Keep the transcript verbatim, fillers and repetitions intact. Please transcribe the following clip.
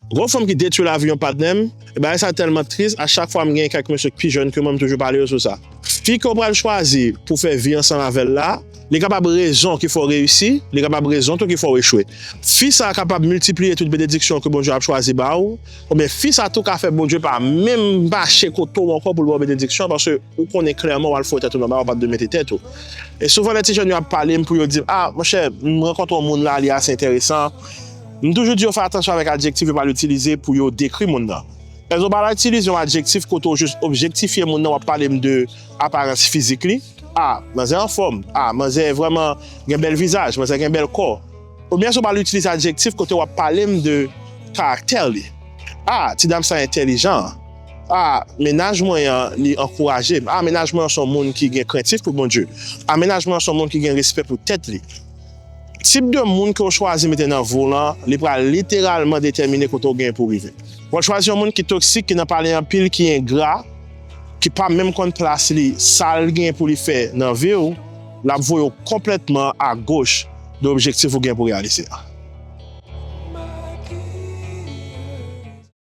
Gwo fanm ki detwi lavi yon patnè m, e bagay sa tèlman tris, a chak fwa m gen kèk mesye ki pi jèn ke mwen, m toujou pale yo sou sa. Fi ke w pral chwazi pou fè vi ansanm avè l la, li kapab rezon ki fè w reyisi, li kapab rezon tou ki fè w echwe. Fi sa kapab miltipliye tout benediksyon ke Bondye ap chwazi ba ou, oubyen fi sa tou ka fè Bondye pa menm mache kote w ankò pou l ba w benediksyon, paske ou konnen klèman w al foure tèt ou nan ba, w pa t dwe mete tèt ou. E souvan lè ti jèn yo ap pale m pou yo di m, ah, monchè, m rankontre yon moun la, li ase enteresan. M toujou di yo fè atansyon avèk adjektif yo pral itilize pou yo dekri moun nan. Èske w pral itilize yon adjektif kote w jis objektifye moun nan, w ap pale m de aparans fizik li? Ah, manzè anfòm. Ah, manzè vrèman gen bèl vizaj, manzè gen bèl kò. Oubyen èske w pral itilize adjektif kote w ap pale m de karaktè li? Ah, ti dam sa entèlijan. Ah, mennaj mwen an, li ankouraje m. Ah, mennaj mwen an se yon moun ki gen krentif pou Bondye. Ah, mennaj mwen an se yon moun ki gen respè pou tèt li. Tip de moun ke w chwazi mete nan vi w lan, li pral literalman detèmine kote w gen pou rive. W ap chwazi yon moun ki toksik, ki nan pale anpil, ki engra, ki pa menm konn plas li, sa l gen pou li fè nan vi w, l ap voye w konplètman agoch de objektif ou gen pou reyalize a.